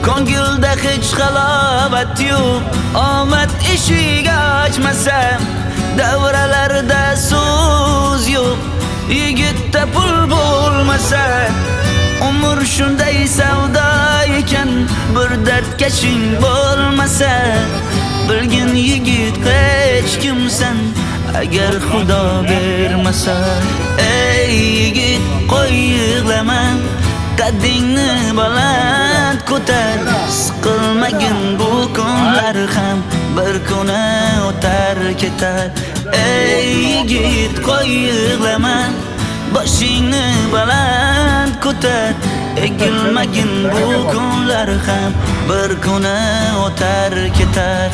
Ko'ngilda hech halovat yo'q, omad eshik ochmasa, davralarda so'z yo'q, yigitda pul bo'lmasa. Umr shunday savdo ekan, bir dardkashing bo'lmasa. Bilgin yigit, hech kimsan, agar Xudo bermasa. Ey yigit, qo'y, yig'lama, qaddingni baland ko'tar. Siqilmagin, bu kunlar ham bir kuni o'tar ketar. Ey yigit, qo'y, yig'lama, boshingni baland ko'tar. Egilmagin, bu kunlar ham bir kuni o'tar ketar.